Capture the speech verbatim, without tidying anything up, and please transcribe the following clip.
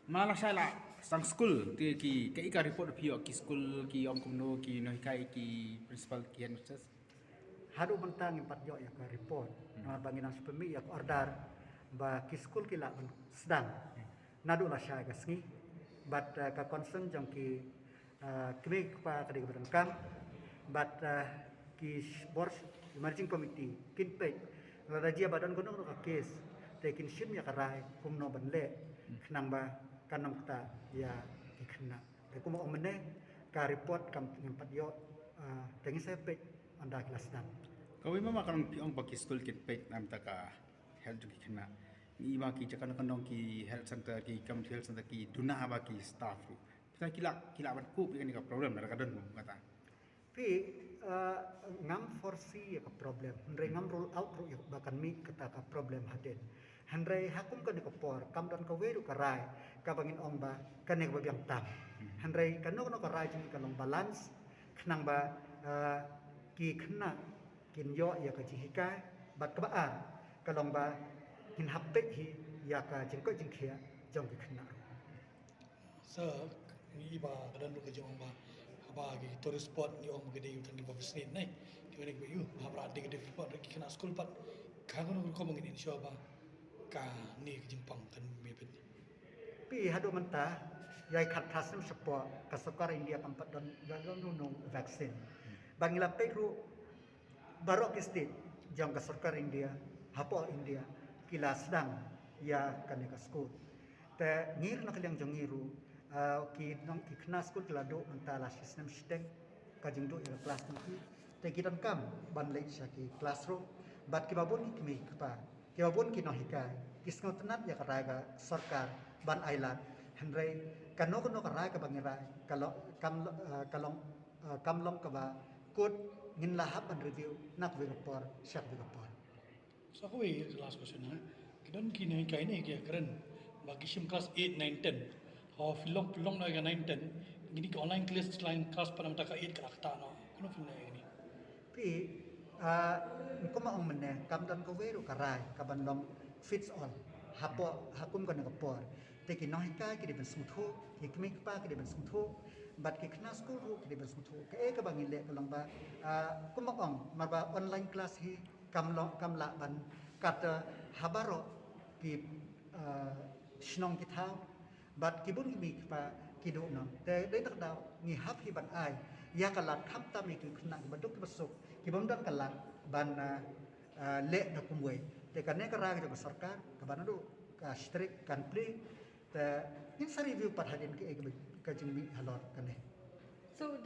Ma la shai la sang skul te ki ka i ka report phi ïoh ki skul ki ong kumno ki nonghikai ki principal ki headmasters. Haduh mynta ngim pat ïoh ïa ka report. Namar ba ngi nang shu pynmih ïa ka order ba ki skul ki lah ban sdang naduh la shai ka sngi. Bad uh, ka concern jong ki uh, kmie ki kpa ka dei kaba donkam. Bad uh, ki bor managing committee kin peit lada jia ba don kano kano ka case te kin shim ïa ka rai kumno ban leh khnang ba kan ym ktah ïa ki khynnah. Te kumba ong mynne ka report kam ngim pat ïoh uh, te ngin sa peit ynda ki la sdang. Kawei ma ma ka long phi ong ba ki skul kin peit namar ka health jong ki khynnah. Ngi i ba ki jaka na ka nong ki health center ki community health center ki duna ba ki staff ruh. Phi ki la ki la ban cope ïa kane ka problem na ka don mo kata. Phi uh, ngam foresee ïa ka problem. Hynrei ngam rule out ruh ïa ba kan mih kata ka problem hadien. Hynrei ha kum kane ka por kam don kawei ruh ka rai kaba ngin ong ba kane kaba biang tam. Hynrei kano kano ka rai jong ngi ka long balance khnang ba uh, ki khynnah kin ïoh ïa ka jinghikai bad kaba ar ka long ba ngin hap peit hi ïa ka jingkoit jingkhiah jong ki khynnah ruh. Sa ngi i ba ka don ruh ka jingong ba haba ki tourist spot ngi ong ba ki dei u tang ki ba business ne. Ki ong ba ïu ba haba dei ki dei spot ki khynnah skul pat ka kano rukom ngin ensure ba kane ka jingpang kan mih peit. Phi haduh mynta ïa i khatphra snem shapoh ka sorkar India kam pat don don don don vaccine. Ba ngi la peit ruh baroh ki state jong ka sorkar India hapoh India ki la sdang ïa kane ka skul. Te ngi ruh na ka liang jong ngi ruh uh, ki nong ki khynnah skul ki la duh mynta la shi snem shiteng ka jingduh ïa ka klas jong ki. Te ki donkam ban leit sha ki classroom bad kiba bun ki kmie ki kpa kiba bun ki nonghikai ki sngewtynnat ïa ka rai ka sorkar ban ailad. Hynrei kano kano ka rai kaba ngi rai ka long kam uh, ka long uh, kam long kaba kut ngin la hap ban review na kawei ka por sha kawei ka por. Sa kawei ka last question ha. Ki don ki nonghikai ne ki kren ba ki shim class eight nine ten. Ho phi long phi long na ka nine ten. Kine ki online class online class pat namar ka eight ka la ktah noh. Kano phi long na kine. Phi uh, kumba ong mynne kam don kawei ruh ka rai kaban long fits all. Hapoh ha kum kane ka por. Te ki nonghikai ki dei ban sngewthuh, ki kmie ki kpa ki dei ban sngewthuh, bad ki khynnah skul ruh ki dei ban sngewthuh. Kaei kaba ngi leh ka long ba uh, kumba ong namar ba online class hi kam long kam lah ban kat uh, ha baroh ki uh, shnong ki thaw bad ki bun ki kmie ki kpa ki duh noh. Te dei tak daw ngi hap hi ban ai ïa ka lad khamtam ïa ki khynnah kiba duk kiba suk ki bym don ka lad ban uh, uh, leh da kumwei. Te kane ka rai ka jong ka sorkar kaba naduh ka strict kan plie. Te ngin sa review pat hadien kaei ka jingmih halor kane. So